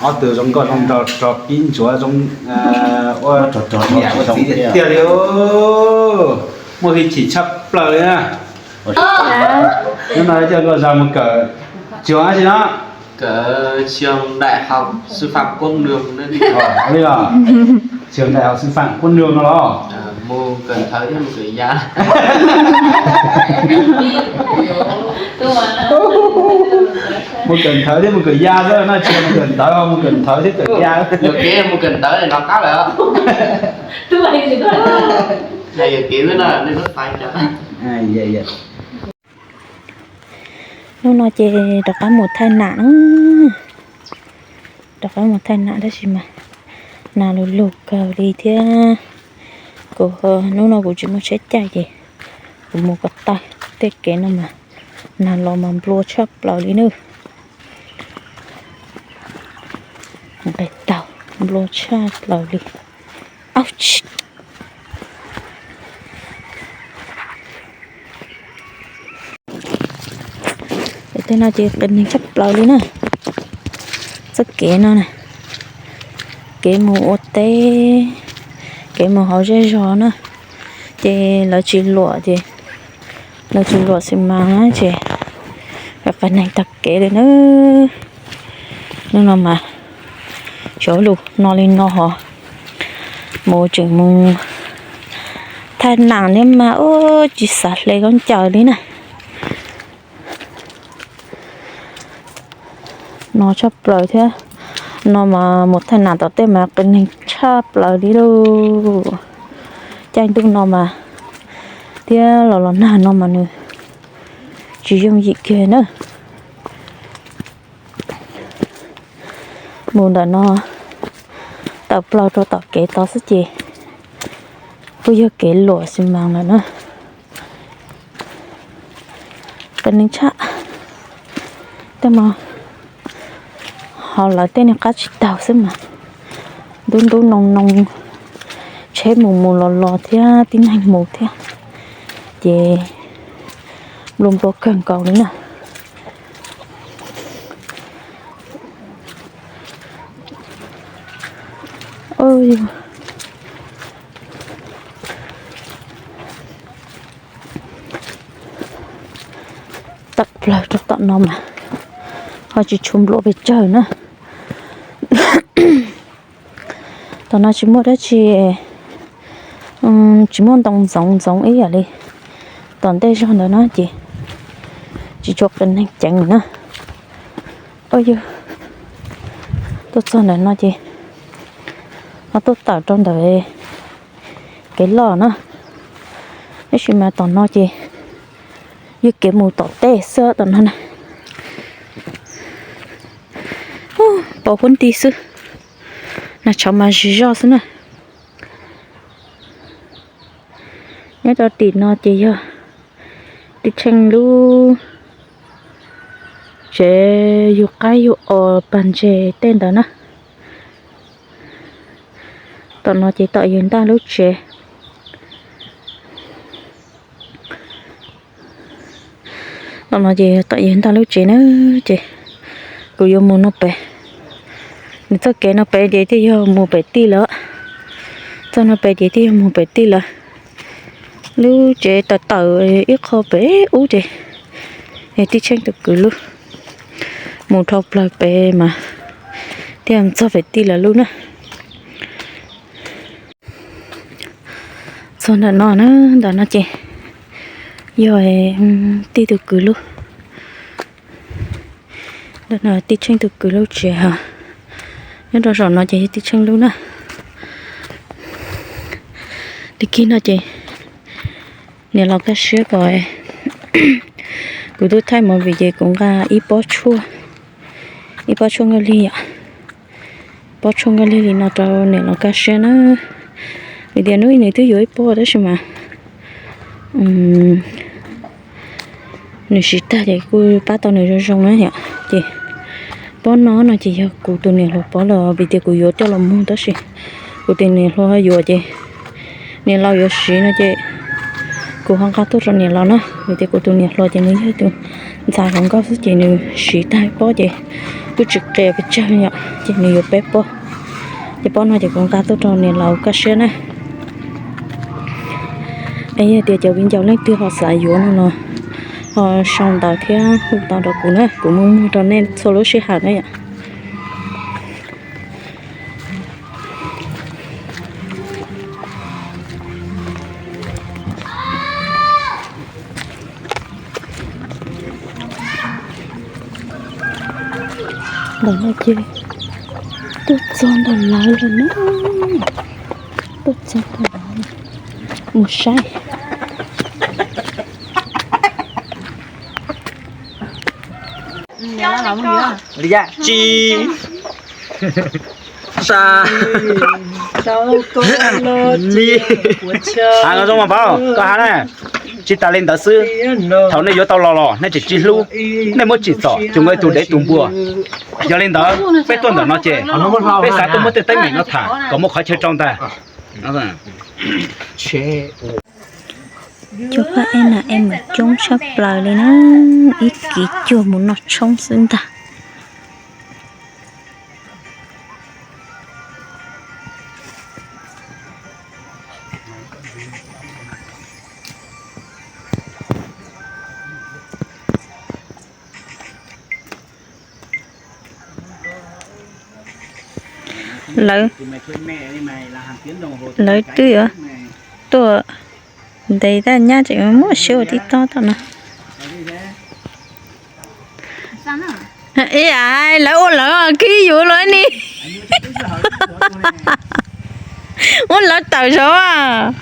Ob tug zoo nkauj zoo nraug, rog pib ntsuav zoo, ua niam ua txiv tiag tiag li. Muaj hwj chim tshaj plaws li na. Hnub no coj nkauj Zag mus kawm trường dab tsi no? Kawm trường đại học sư phạm Quốc Oanh. Li os, trường đại học sư phạm Quốc Oanh no los? Mus kawm ntawv thiab mus kawm ya. Mus kawm ntawv thiab mus kawm ya xwb, no tsis mus kawm ntawv, mus kawm ntawv thiab kawm ya. Yuam kev mus kawm ntawv no qab lawm. Yuam kev xwb no, nej lub fais cas. Hnub no ces rov qab mus thaij nam na. Rov qab mus thaij nam tab sis mas nas lug lug kawg li thiab. Kuv, hnub no kuv tsis muaj tsheb caij ces kuv mus ko taw. Tej kev no mas nag los mas nplua tshaj plaws li na. Nqis taug nplua tshaj plaws li. Auj, tej no ces qias neeg tshaj plaws li na. Txoj kev no na, kev mus ua teb, kev mus hauv zej zog na, ces lawv tsis luam ces, lawv tsis luam xi mas na ces qias neeg tag kev li na. Hnub no mas xyov lus no li no hos, mus tseem mus thaij nam thiab mas ua tsis xav hle khaub ncaws li na. No tshaj plaws thiab, no mas mus thaij nam tom tej mas qias neeg tshaj plaws li lauj. Caij ntuj no mas thiab los los nag no mas nws tsis yooj yim kiag na. Mus ntawm no tawm plaws rau tom kev tod xwb ces kuj yog kev luam xi mas lawm na. Qias neeg tshaj, tej no ho lawv tej niag qab tsis taug xwb mas ntub ntub noo noo, tsheb mus mus los los thiab tib neeg mus thiab ces nplua nplua kawg nkaus li na. Tawm plaws rau tom no mas ho tsis tshua nplua pes tsawg na. Tom no tsis muaj dab tsi, tsis muaj ntoo ntxoov ntxoov ib yam li tom ntej zog ntawd na ces tsis tshua qias neeg ceev na. Yog tuaj txog ntawm no ces ho tuaj tawm rau ntawm kev loj na, tab sis mas tom no ces yog kev mus tom tej xwb tom no na. Pos huab nti xwb, nag tshauv mas zig zog xwb na. Nyob rau tim no ces yog tij Tsheej lub tsev yug qaib yug os pag ntses tej ntawd na. Tom no ces tom yawg Ntaj lub tsev. Tom no ces tom yawg Ntaj lub tsev na, ces kuv yuav mus no pem. Nws txoj kev no pem ces twb yog mus pem tij lawm. Txoj no pem ces twb yog mus pem tij lawm. Lub tsev tawm tawm ib qho pem ub ces yog tij Tsheej tus kwv lub. Mus dhau plaws pem mas thiaj txog pem tij lawv lub na. Txog ntawm no na, ntawm no ces yog tij tus kwv lub. Ntawm no tij Tsheej tus kwv lub tsev hos, nyob rau saum no ces yog tij Tsheej lub na. Tim kig no ces niam laus kaj siab kom kuv twb thaij movie ces kuv nqa ib pob tshuaj, ib pob tshuaj nkaj lig yom. Pob tshuaj nkaj lig li no rau niam laus kaj siab na. Vim tias hnub ib nws twb yuav ib pob tab sis mas nws siv tag ces kuj pab tau nws zoo zoo na yom. Ces pob no no ces yog kuv tus niam hluas pob los vim tias kuv yuav coj los muag tab sis kuv tus niam hluas yuav ces niam laus yuav siv no ces kuv ho nqa tuaj rau niam laus na, vim tias kuv tus niam hluas ces nws yog tus ntxhais hluas nkauj xwb ces nws siv tag pob ces Kuj tsis qias pes tsawg yom, ces nws yuav peb pob. Ces pob no ces kuv nqa tuaj rau niam laus kaj siab na. Es yog tias cov viv ncaus leej twg ho xav yuav no los ho sau ntawv thiab hu tau rau kuv na, kuv muaj muag rau nej txhua lub sij hawm na yom. Ntawm no ces tuaj txog ntawm lawv lawm na. Tuaj txog ntawm lawv, mus saib. Li yam tsi sa. Li, hais no zoo mas paub koj hais na. Tsis tas li ntawd xwb, thaum nej yuav tau los los nej tseem tsis hlub, nej muab tsim txom tsuas nkaus tus dev tus npua. Yog li ntawd peb tuaj ntawm no ces peb xav tuaj muab tej teeb meem no tham kom muaj qhov chaw rau ntag. Cuag pab eb na, eb mas coob tshaj plaws li na, ib kiv cuag mus noj tshoob xwb ntag. Lawv, lawv twb yuav tuaj ntes tag nyab tseem muaj siab ua tib tob tom no. Ib yam lawv ua lawv kiag yus los ni. Muab lawv tawm saud.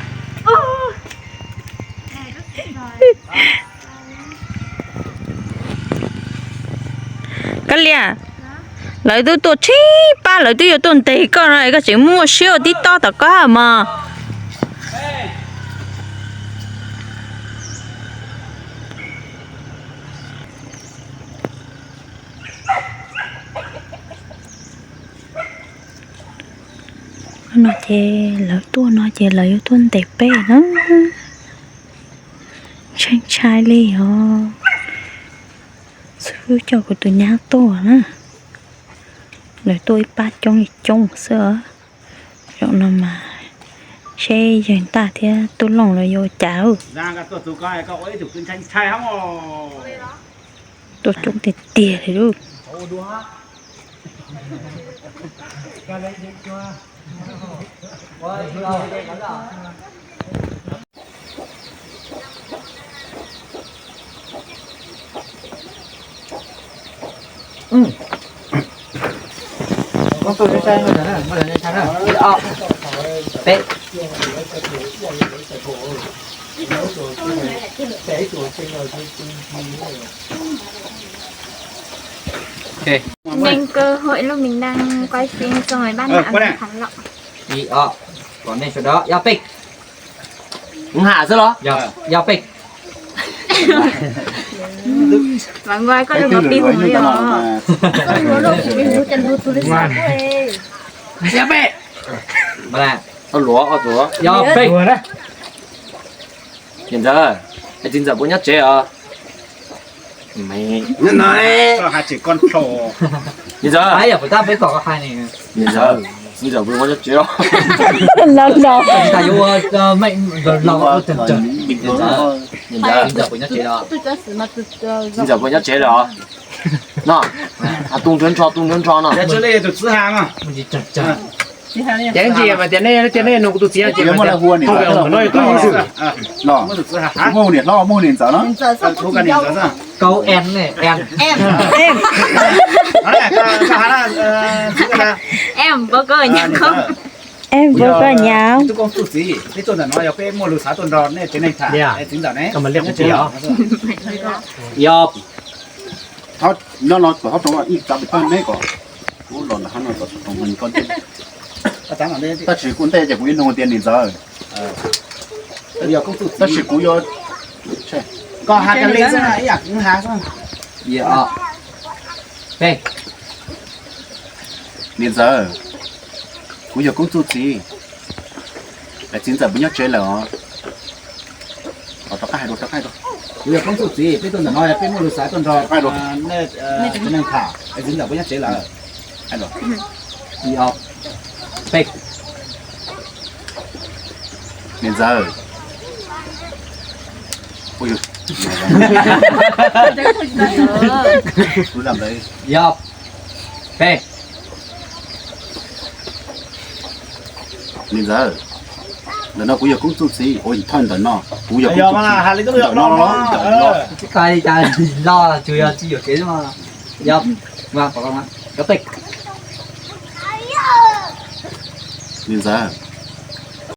Koj liam, lawv twb tuaj tshib pab, lawv twb yuav tuaj ntes koj no es koj tseem muaj siab ua tib tob tom koj mog. No ces lawv tuaj no ces lawv yuav tuaj ntes peb na. Ntshai ntshai li os. Xub coj kuv tus nyab tuaj na. Lawv tuaj ib pab coob li coob xwb os. Zaum no mas seb yawg Ntaj thiab Tub Looj lawv yuav ua cas. Tuaj coob tiag tiag li lauj. Peb. Nên cơ hội lúc mình đang quay phim xong rồi bắt bạn ấy thắng lọ. Ib, ob, kom nej sawv daws yog peb. Hais xwb los? Yog peb. Mas nqa koj lub no pib hu no yog. Yog peb. Yog peb. Niam ntxawm, es txiv ntxawm puas nyob tsev os? Niam ntxawm, niam ntxawm puas nyob tsev os? Niam ntxawm, txiv ntxawm puas nyob tsev os? Txiv ntxawm puas nyob tsev lawm os? No, tu nrho nrho, tu nrho nrho no. Ces ntsis mas tias nej, tias nej nug kuv tus txiv ces muaj lawv hu niam ntxawm no, muaj niam hlob muaj niam ntxawm no. Kau em ne, em. Em, em, em. Tub Koob txuj txiv, peb tuaj ntawm no yog peb muaj lus xav tuaj nrog nej tsev neeg tham, txiv ntxawm ne. Yog. Nyob no kuv ho rau ib txav pem tag neb kom kuv los ntawm hab no kom tau nug koj. Tab sis kuv ntej ces kuv yuav nug tias niam ntxawm, tab sis kuv yuav, koj has li xwb, ib yam kuv has xwb. Niam ntxawm, kuv yog Koob txuj txiv, txiv ntxawm puas nyob tsev lawm os? Rov qab hais, rov qab hais. Kuv yog Koob txuj txiv, peb tuaj ntawm no peb muaj lus xav tuaj nrog nej tsev neeg tham. Es txiv ntawm puas nyob tsev lawm? Ib ob peb. Niam ntxawm. Ib ob peb. Niam ntxawm, ntawm no kuv yog koob txuj txiv, ua thawj ntawm no, kuv yog koob txuj txiv, ntawm no, ntawm no. Tsis hais li cas los tsuas yog tsis yuam kev xwb mas. Yog, mas pom los mas, cov tej. Niam ntxawm,